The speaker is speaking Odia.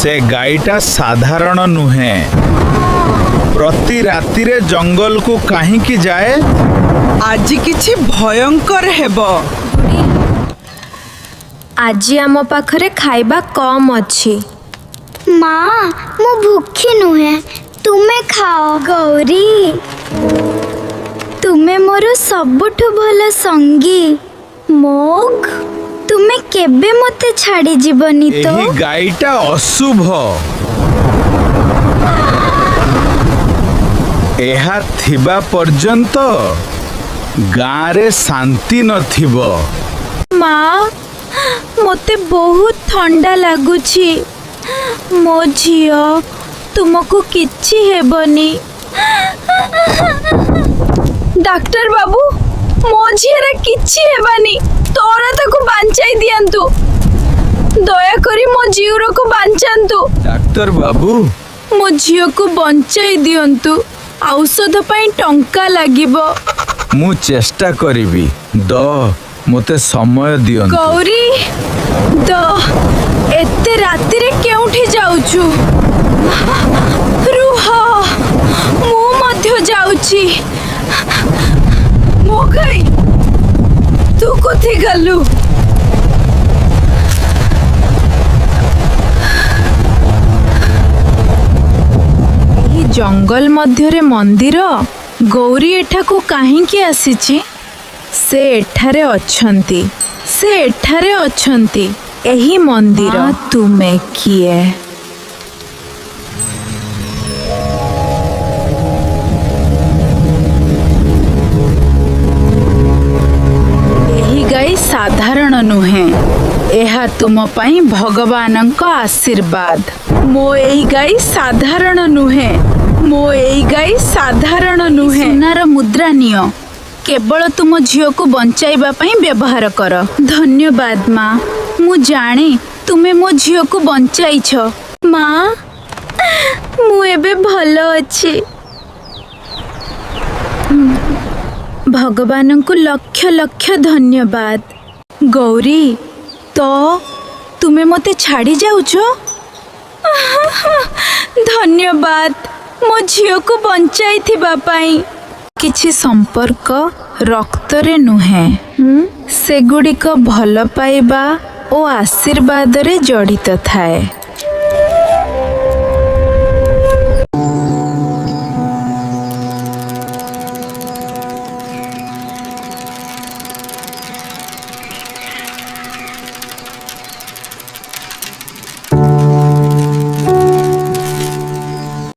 ସେ ଗାଈଟା ସାଧାରଣ ନୁହେଁ। ପ୍ରତି ରାତିରେ ଜଙ୍ଗଲକୁ କାହିଁକି ଯାଏ? ଆଜି କିଛି ଭୟଙ୍କର ହେବ। ଆଜି ଆମ ପାଖରେ ଖାଇବା କମ୍ ଅଛି। ମା, ମୁଁ ଭୋକି ନୁହେଁ, ତୁମେ ଖାଅ। ଗୌରୀ, ତୁମେ ମୋର ସବୁଠୁ ଭଲ ସଙ୍ଗୀ। ମୋଗ, ତୁମେ କେବେ ମୋତେ ଛାଡ଼ି ଯିବନି ତ? ଏହି ଗାଈଟା ଅଶୁଭ। ଏହା ଥିବା ପର୍ଯ୍ୟନ୍ତ ଗାଁରେ ଶାନ୍ତି ନଥିବ। ମା, ମୋତେ ବହୁତ ଥଣ୍ଡା ଲାଗୁଛି। ମୋ ଝିଅ, ତୁମକୁ କିଛି ହେବନି। ଡାକ୍ତର ବାବୁ, ମୋ ଝିଅର କିଛି ହେବାନି। ତୋରା ତାକୁ ବଞ୍ଚାଇ ଦିଅନ୍ତୁ। ଦୟାକରି ମୋ ଝିଅରକୁ ବଞ୍ଚାନ୍ତୁ। ଡାକ୍ତର ବାବୁ, ମୋ ଝିଅକୁ ବଞ୍ଚାଇ ଦିଅନ୍ତୁ। ଔଷଧ ପାଇଁ ଟଙ୍କା ଲାଗିବ। ମୁଁ ଚେଷ୍ଟା କରିବି। ମୋତେ ସମୟ ଦିଅନ୍ତୁ। ଗୌରୀ, ଏତେ ରାତିରେ କେଉଁଠି ଯାଉଛୁ? ରୁହ, ମୁଁ ମଧ୍ୟ ଯାଉଛି। ମୋ ଗାଈ, ତୁ କୋଠି ଗଲୁ? ଏହି ଜଙ୍ଗଲ ମଧ୍ୟରେ ମନ୍ଦିର। ଗୌରୀ ଏଠାକୁ କାହିଁକି ଆସିଛି? ସେ ଏଠାରେ ଅଛନ୍ତି, ସେ ଏଠାରେ ଅଛନ୍ତି। ଏହି ମନ୍ଦିର। ତୁମେ କିଏ? ଏହି ଗାଈ ସାଧାରଣ ନୁହେଁ। ଏହା ତୁମ ପାଇଁ ଭଗବାନଙ୍କ ଆଶୀର୍ବାଦ। ମୋ ଏଇ ଗାଈ ସାଧାରଣ ନୁହେଁ। ମୋ ଏଇ ଗାଈ ସାଧାରଣ ନୁହେଁ। ସୁନାର ମୁଦ୍ରା ନିଅ। କେବଳ ତୁମ ଝିଅକୁ ବଞ୍ଚାଇବା ପାଇଁ ବ୍ୟବହାର କର। ଧନ୍ୟବାଦ ମା। ମୁଁ ଜାଣେ ତୁମେ ମୋ ଝିଅକୁ ବଞ୍ଚାଇଛ। ମା, ମୁଁ ଏବେ ଭଲ ଅଛି। ଭଗବାନଙ୍କୁ ଲକ୍ଷ ଲକ୍ଷ ଧନ୍ୟବାଦ। ଗୌରୀ, ତ ତୁମେ ମୋତେ ଛାଡ଼ି ଯାଉଛ? ଧନ୍ୟବାଦ ମୋ ଝିଅକୁ ବଞ୍ଚାଇଥିବା ପାଇଁ। କିଛି ସମ୍ପର୍କ ରକ୍ତରେ ନୁହେଁ, ସେଗୁଡ଼ିକ ଭଲ ପାଇବା ଓ ଆଶୀର୍ବାଦରେ ଜଡ଼ିତ ଥାଏ।